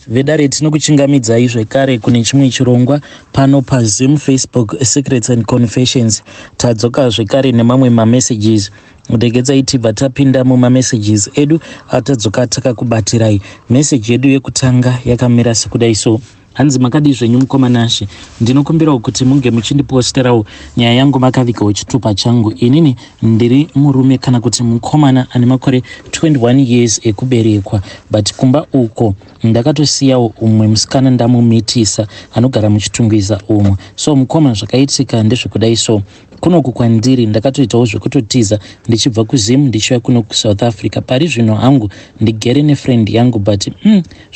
Vedare, tinokuchingamidzai zvekare kune chimwe chirongwa pano paZim Facebook Secrets and Confessions. Tadzoka zvekare nemamwe mamessages. Regedzai tibva tapinda mumamessages edu atadzoka takakubatirai. Message yedu yekutanga yakamira sekudai so. Hanzi, "Makadii zvenyu mukoma Nashe? Ndinokumbirawo kuti munge muchindiposterawo nyaya yangu makavigawo chitupa changu. Inini ndiri murume kana kuti mukomana ane makore 21 years ekuberekwa, but kumba uko ndakatosiyawo umwe musikana ndamumitisa anogara muChitungwiza umo. So mukoma, zvakaitika ndezvekudai so, kunoku kwandiri ndakatoitawo zvekutotiza ndichibva kuZim ndichiuya kuno kuSouth Africa. Pari zvino hangu ndigere nefriend yangu, but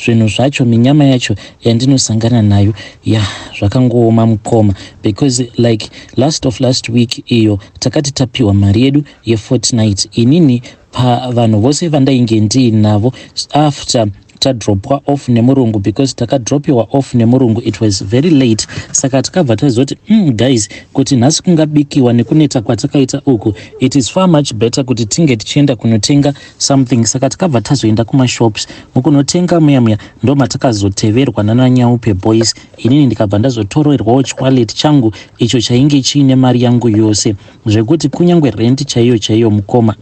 zvinhu zvacho, minyama yacho yandinosangana nayo ya, zvakangooma mukoma, because like last of last week iyo takati tapiwa mari yedu yefortnight, inini pavanhu vose vandainge ndiinavo after tadropwa off nemurungu, because takadropiwa off nemurungu, it was very late. Saka takabva tazoti, guys, kuti nhasi kungabikiwa nekuneta kwatakaita uku, it is far much better kuti tinge tichienda kunotenga something. Saka takabva tazoenda kumashops. Mukunotenga muya muya ndo matakazoteverwa nanaNyaupe boys. Inini ndikabva ndazotorerwawo chiwallet changu icho chainge chiine mari yangu yose, zvekuti kunyange rent chaiyo chaiyo mukoma,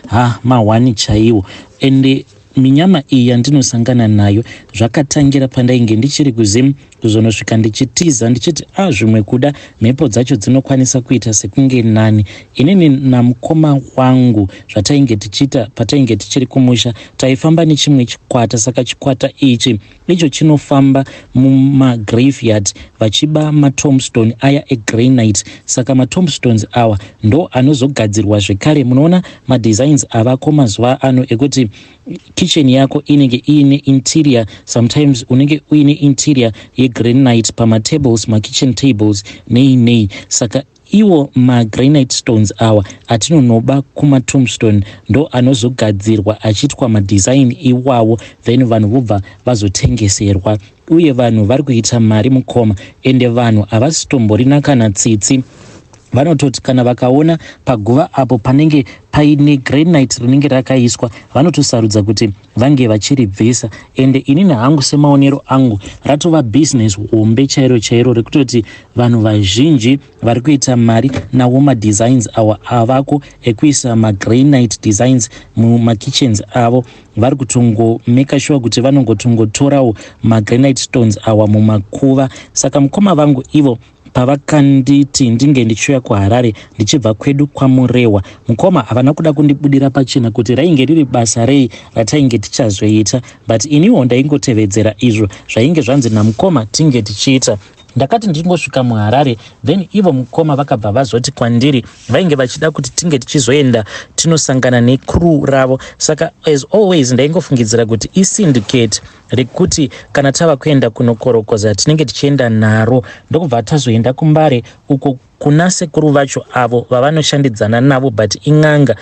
ha, ma1 chaiwo. Ende minyama iyi yandinosangana nayo zvakatangira pandainge ndichiri kuZim kuzonosvika ndichitiza, ndichiti a zvimwe kuda mhepo dzacho dzinokwanisa kuita sekunge nani. Inini namukoma wangu, zvatainge tichiita patainge tichiri kumusha, taifamba nechimwe chikwata. Saka chikwata ichi icho chinofamba mumagraveyard vachiba matombstone aya egranite. Saka matombstones awa ndo anozogadzirwa zvekare. Munoona madesigns avako mazuva ano ekuti kitchen yako inenge iine interior, sometimes unenge uine interior yegranite pamatables, makitchen tables, nei nei. Saka iwo magranite stones awa atinonoba kumatombstone ndo anozogadzirwa achiitwa madesign iwawo, then vanhu vobva vazotengeserwa. Uye vanhu vari kuita mari mukoma, ende vanhu havasitomborina kana tsitsi. Vanototi kana vakaona paguva apo panenge paine granite rinenge rakaiswa, vanotosarudza kuti vange vachiribvisa. Ende inini hangu, semaonero angu, ratova business hombe chairo chairo rekutoti vanhu vazhinji vari kuita mari nawo madesigns awa avako ekuisa magranite designs mumakitchens avo. Vari kutongomake sure kuti vanongotongotorawo magranite stones awa mumakuva. Saka mukoma vangu ivo pavakanditi ndinge ndichiuya kuHarare ndichibva kwedu kwaMurehwa, mukoma havana kuda kundibudira pachena kuti rainge riri basa rei ratainge tichazoita, but iniwo ndaingotevedzera izvo zvainge zvanzi namukoma tinge tichiita. Ndakati ndingosvika muHarare, then ivo mukoma vakabva vazoti kwandiri vainge vachida kuti tinge tichizoenda tinosangana necrew ravo. Saka as always ndaingofungidzira kuti isyndicate rekuti kana tava kuenda kunokorokoza tinenge tichienda naro. Ndokubva tazoenda kuMbare uko kuna sekuru vacho avo vavanoshandidzana navo, but in'anga.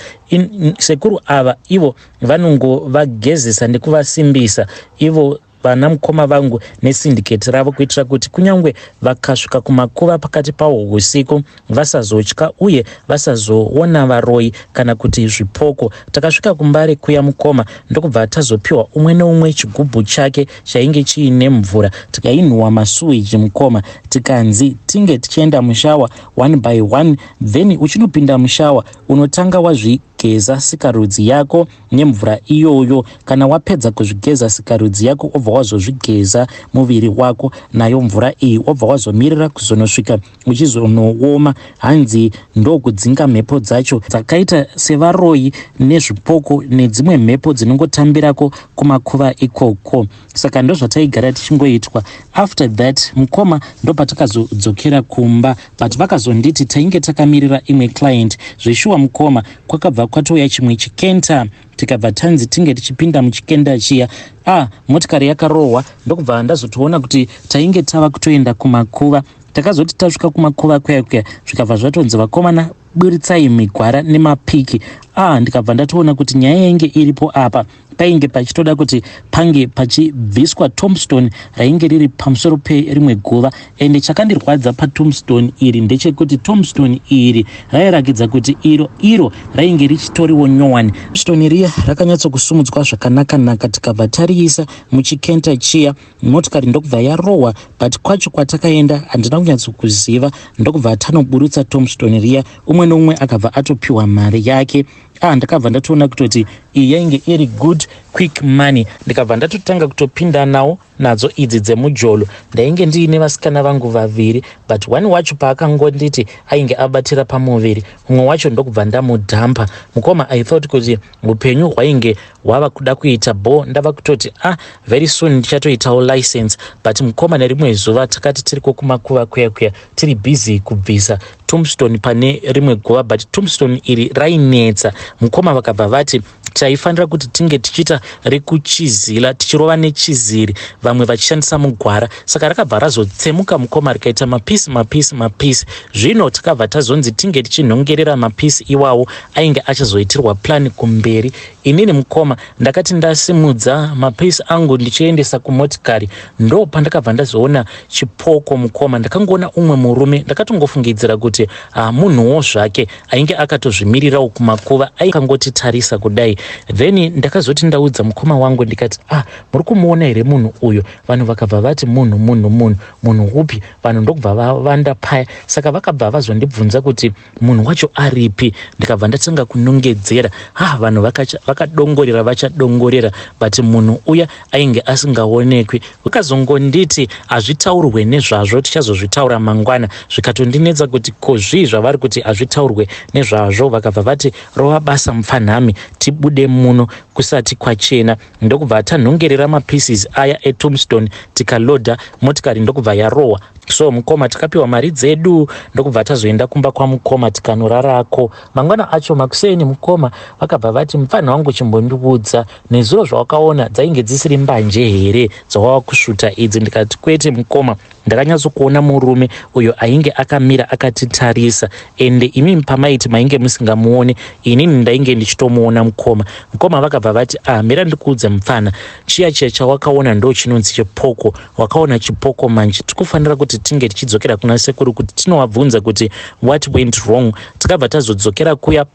Sekuru ava ivo vanongovagezesa nekuvasimbisa ivo vana mukoma vangu nesyndicate ravo, kuitira kuti kunyange vakasvika kumakuva pakati pahwo usiku vasazotya uye vasazoona varoi kana kuti zvipoko. Takasvika kuMbare kuya mukoma, ndokubva tazopiwa umwe neumwe chigubhu chake chainge chiine mvura tikainhuwa masuwiji mukoma. Tikanzi tinge tichienda mushower one by one, then uchinopinda mushower unotanga wazvigeza sikarudzi yako nemvura iyoyo. Kana wapedza kuzvigeza sikarudzi yako, wobva wazozvigeza muviri wako nayo mvura iyi, wobva wazomirira kuzonosvika uchizonooma. Hanzi ndokudzinga mhepo dzacho dzakaita sevaroyi nezvipoko nedzimwe mhepo dzinongotambirako kumakuva ikoko. Saka ndozvataigara tichingoitwa. After that mukoma, ndopatakazodzokera kumba, but vakazonditi tainge takamirira imwe client. Zveshuwa mukoma, kwakabva kwatouya chimwe chiCanter, tikabva tanzi tinge tichipinda muchiCanter chiya. Ah, motikari yakarohwa, ndokubva ndazotoona kuti tainge tava kutoenda kumakuva. Takazoti tasvika kumakuva kuya kuya, zvikabva zvatonzi, "Vakomana, buritsai migwara nemapiki." Ah, ndikabva ndatoona kuti nyaya yainge iripo apa. Painge pachitoda kuti pange pachibviswa tombstone rainge riri pamusoro perimwe guva. Ende chakandirwadza patombstone iri ndechekuti tombstone iri rairakidza kuti iro iro rainge richitoriwo nyowani. Tombstone riya rakanyatsokusumudzwa zvakanaka-naka, tikabva tariisa muchikenta chiya, motikari ndokubva yarohwa, but kwacho kwatakaenda handina kunyatsokuziva. Ndokubva tanoburutsa tombstone riya, umwe neumwe akabva atopiwa mari yake. Ah, ndakabva ndatoona kutoti iyi yainge iri good quick money. Ndikabva ndatotanga kutopinda nawo nadzo idzi dzemujolo. Ndainge ndiine vasikana vangu vaviri, but one wacho paakangonditi ainge abatira pamuviri, mumwe wacho ndokubva ndamudhampa. Mukoma, I thought kuti upenyu hwainge hwava kuda kuita bo, ndava kutoti, ah, very soon ndichatoitawo license. But mukoma, nerimwe zuva takati tiriko kumakuva kuya kuya, tiri busy kubvisa tombstone pane rimwe guva, but tombstone iri rainetsa. Mukoma, vakabva vati taifanira kuti tinge tichiita rekuchizila, tichirova nechiziri, vamwe vachishandisa mugwara. Saka rakabva razotsemuka, mukoma, rikaita mapisi mapisi mapisi. Zvino takabva tazonzi tinge tichinhongerera mapisi iwawo ainge achazoitirwa plan kumberi. Inini, mukoma, ndakati ndasimudza mapisi angu ndichiendesa kumotikari, ndo pandakabva ndazoona chipoko. Mukoma, ndakangoona umwe murume, ndakatongofungidzira kuti munhuwo zvake ainge akatozvimirirawo kumakuva, aikangotitarisa kudai. Then ndakazoti ndaudza mukoma wangu, ndikati, "Ah, muri kumuona here munhu uyo?" Vanhu vakabva vati, "Munhu, munhu, munhu, munhu upi?" Vanhu ndokubva vavanda paya. Saka vakabva vazondibvunza kuti munhu wacho aripi. Ndikabva ndatanga kunongedzera. Ha, vanhu vakadongorera, vachadongorera, but munhu uya ainge asingaonekwi. Vakazongonditi hazvitaurwe nezvazvo, tichazozvitaura mangwana. Zvikatondinetsa kuti ko zvii zvavari kuti hazvitaurwe nezvazvo. Vakabva vati, "Rova basa, mupfanhami, tibude muno kusati kwachena." Ndokubva tanhongerera mapieces aya etombstone, tikalodha motikari, ndokubva yarohwa. So mukoma, tikapiwa mari dzedu, ndokubva tazoenda kumba kwamukoma, tikanorarako. Mangwana acho makuseni, mukoma, vakabva vati, "Mupfanha wangu, chimbondiudza, nezuro zvawakaona dzainge dzisiri mbanje here dzawava kusvuta idzi?" Ndikati, "Kwete, mukoma, ndakanyatsokuona murume uyo ainge akamira akatitarisa, ende imimi pamaiti mainge musingamuoni, inini ndainge ndichitomuona, mukoma." Mukoma vakabva vati, "Ah, mira ndikuudze, mupfana, chiya chiya chawakaona ndo chinonzi chipoko. Wakaona chipoko. Manje tikufanira kuti tinge tichidzokera kuna sekuru kuti tinovabvunza kuti what went wrong." Takabva tazodzokera kuya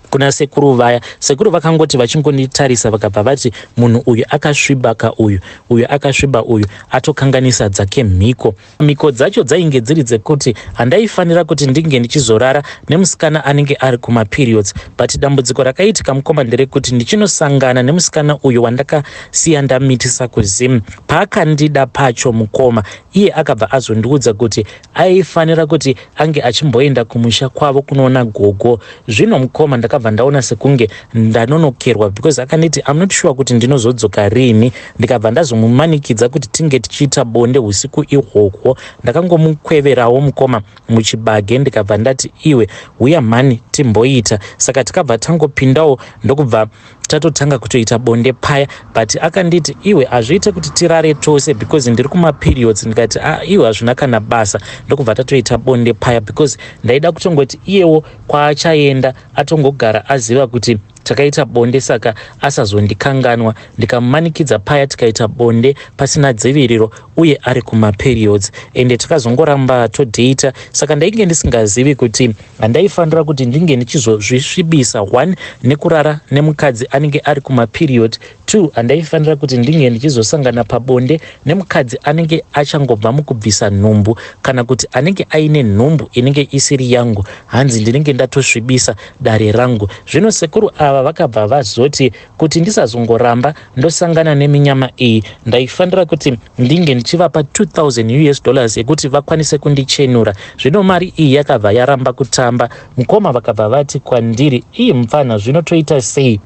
kuna sekuru vaya. Sekuru vakangoti vachingonditarisa, vakabva vati, "Munhu uyu akasviba ka uyu, uyu akasviba uyu, atokanganisa dzake mhiko." Mhiko dzacho dzainge dziri dzekuti handaifanira kuti ndinge ndichizorara nemusikana anenge ari kumaperiods. But dambudziko rakaitika, mukoma, nderekuti ndichinosangana nemusikana uyu wandakasiya ndamitisa kuZim, paakandida pacho, mukoma, iye akabva azondiudza kuti aifanira kuti ange achimboenda kumusha kwavo kunoona gogo. Zvino mukoma, ndakabva ndaona sekunge ndanonokerwa, because akanditi, "I'm not sure kuti ndinozodzoka rini." Ndikabva ndazomumanikidza kuti tinge tichiita bonde usiku ihwohwo. Ndakangomukweverawo, mukoma, muchibage, ndikabva ndati, "Iwe, uya mhani, timboita." Saka tikabva tangopindawo, ndokubva tatotanga kutoita bonde paya. But akanditi, "Iwe, hazviite kuti tirare tose because ndiri kumaperiods." Ndikati, "Ah, iwe, hazvina kana basa." Ndokubva tatoita bonde paya, because ndaida kutongoti iyewo kwaachaenda atongogara aziva kuti takaita bonde, saka asazondikanganwa. Ndikamumanikidza paya, tikaita bonde pasina dziviriro uye ari kumaperiods, ende takazongoramba todhata. Saka ndainge ndisingazivi kuti handaifanira kuti ndinge ndichizozvisvibisa, one, nekurara nemukadzi anenge ari kumaperiod, two, handaifanira kuti ndinge ndichizosangana pabonde nemukadzi anenge achangobva mukubvisa nhumbu, kana kuti anenge aine nhumbu inenge isiri yangu. Hanzi ndinenge ndatosvibisa dare rangu. Zvino sekuru ava vakabva vazoti kuti ndisazongoramba ndosangana neminyama iyi, ndaifanira kuti ndinge ndichivapa $2000 yekuti vakwanise kundichenura. Zvino mari iyi yakabva yaramba kutamba. Mukoma, vakabva vati kwandiri, "Iyi mupfana, zvinotoita sei?"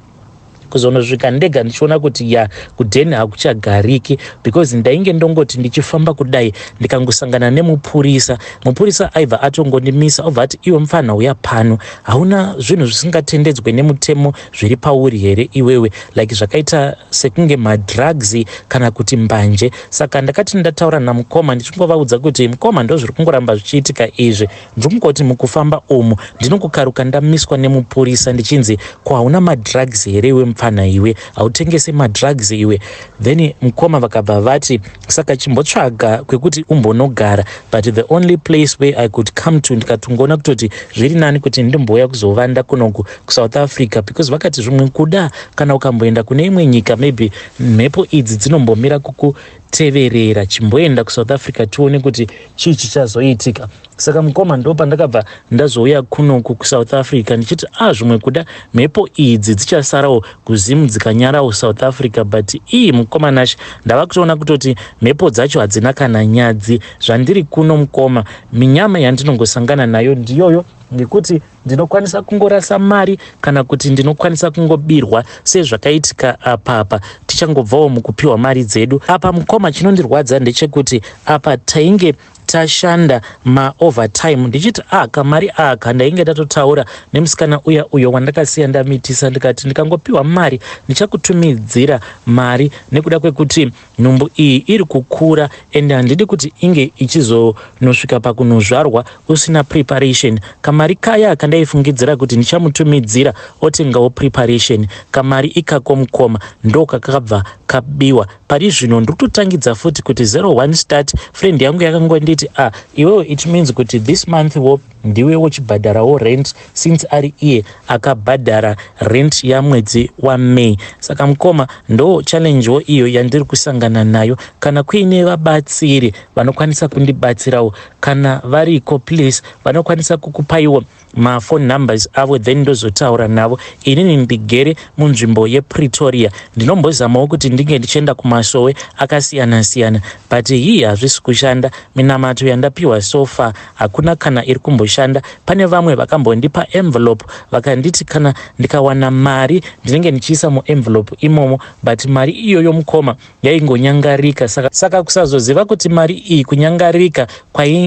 Kuzonosvika ndega ndichiona kuti ya, kudheni hakuchagariki, because ndainge ndongoti ndichifamba kudai, ndikangosangana nemupurisa, mupurisa aibva atongondimisa, obva ati, "Iwe mufana, uya pano. Hauna zvinhu zvisingatendedzwe nemutemo zviri pauri here iwewe, like zvakaita sekunge madrugs kana kuti mbanje?" Saka ndakati ndataura namukoma, ndichingovaudza kuti, "Mukoma, ndo zviri kungoramba zvichiitika izvi. Ndikungoti mukufamba umu ndinongokaruka ndamiswa nemupurisa, ndichinzi, 'Ko hauna madrugs here iwe?'" mupfanha iwe, hautengese madrugs iwe? Then mukoma vakabva vati, "Saka chimbotsvaga kwekuti umbonogara." But the only place where I could come to, ndikatongoona kutoti zviri nani kuti ndimbouya kuzovanda kunoku kuSouth Africa, because vakati zvimwe kuda kana ukamboenda kune imwe nyika, maybe mhepo idzi dzinombomira kukuteverera. Chimboenda kuSouth Africa, tione kuti chii chichazoitika. Saka mukoma, ndo pandakabva ndazouya kunoku kuSouth Africa ndichiti, a ah, zvimwe kuda mhepo idzi dzichasarawo kuZimu, dzikanyarawo South Africa. But ii, mukoma Nashe, ndava kutoona kutoti mhepo dzacho hadzina kana nyadzi. Zvandiri kuno, mukoma, minyama yandinongosangana nayo ndiyoyo, nekuti ndinokwanisa kungorasa mari kana kuti ndinokwanisa kungobirwa sezvakaitika apapa. Tichangobvawo mukupiwa mari dzedu apa. Mukoma, chinondirwadza ndechekuti apa tainge tashanda maovertime, ndichiti aka mari aka, ndainge ndatotaura nemusikana uya uyo wandakasiya ndamitisa, ndikati ndikangopiwa mari ndichakutumidzira mari, nekuda kwekuti nhumbu iyi iri kukura ende handidi kuti inge ichizonosvika pakunozvarwa usina preparation. Kamari kaya kandaifungidzira kuti ndichamutumidzira otengawo preparation, kamari ikako, mukoma, ndo kakabva kabiwa. Pari zvino ndiri kutotangidza futi kuti 01 start. Friend yangu yakangonditi, "Ah, iwewo, it means kuti this month wo ndiwe wochibhadharawo rent," since ari iye akabhadhara rent yamwedzi waMay. Saka mukoma, ndo challengewo iyo yandiri kusangana nayo. Kana kuine vabatsiri vanokwanisa kundibatsirawo, kana variko, please, vanokwanisa kukupaiwo maphone numbers avo, then ndozotaura navo. Inini ndigere munzvimbo yePretoria. Ndinombozamawo kuti ndinge ndichienda kumasowe akasiyana-siyana, but hii, hazvisi kushanda. Minamato yandapiwa so far hakuna kana iri kumboshanda. Pane vamwe vakambondipa envelope, vakanditi kana ndikawana mari ndinenge ndichiisa muenvelope imomo, but mari iyoyo, mukoma, yaingonyangarika. Saka kusazoziva kuti mari iyi kunyangarika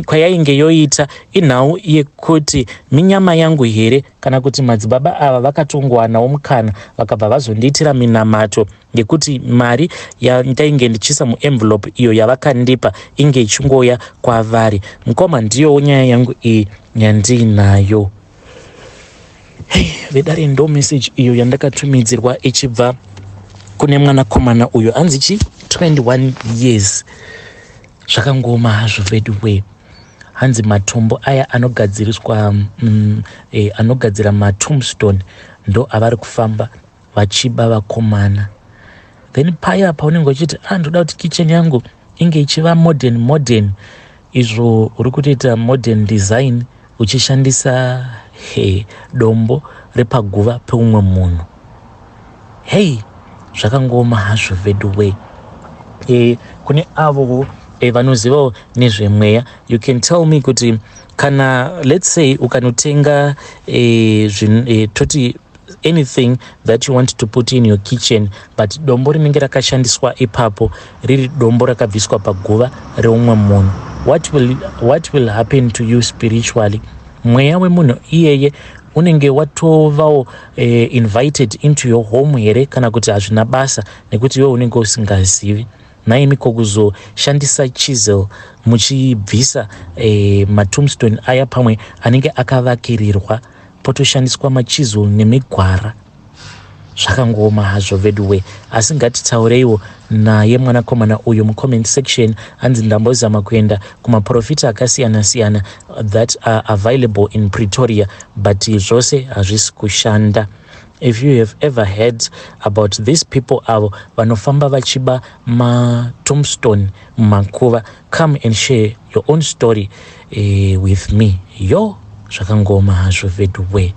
kwayainge yoita inhau yekuti minyama yangu here, kana kuti madzibaba ava vakatongowanawo mukana vakabva vazondiitira minamato ngekuti mari yandainge ndichiisa muenvelope iyo yavakandipa inge ichingoya kwavari. Mukoma, ndiyowo nyaya yangu iyi yandiinayo. Hey, vedare, ndo message iyo yandakatumidzirwa ichibva kune mwanakomana uyo anzi chi 21 years. Zvakangoma hazvo veduwe. Hanzi matombo aya anogadziriswa anogadzira matombstone ndo avari kufamba vachiba vakomana. Then paya paunenge uchiti, "Ah, ndoda kuti kitchen yangu inge ichiva modern modern," izvo uri kutoita modern design uchishandisa he dombo repaguva peumwe munhu. Hei, zvakangoma hazvo veduwe. Kune avo vanozivawo nezvemweya, you can tell me kuti kana, let's say, ukanotenga toti anything that you want to put in your kitchen, but dombo rinenge rakashandiswa ipapo riri dombo rakabviswa paguva reumwe munhu, what will happen to you spiritually? Mweya wemunhu iyeye unenge watovawo invited into your home here, kana kuti hazvina basa nekuti iwe unenge usingazivi? Naimi, ko kuzoshandisa chisel muchibvisa matombstone aya, pamwe anenge akavakirirwa, potoshandiswa machisel nemigwara? Zvakangooma hazvo veduwe. Asi ngatitaureiwo naye mwanakomana uyu mucomment section. Hanzi, "Ndambozama kuenda kumaprofita akasiyana-siyana that are available in Pretoria, but zvose hazvisi kushanda." If you have ever heard about these people, avo vanofamba vachiba matombstone mumakuva, come and share your own story with me. Yo, zvakangoma hazvo veduwe.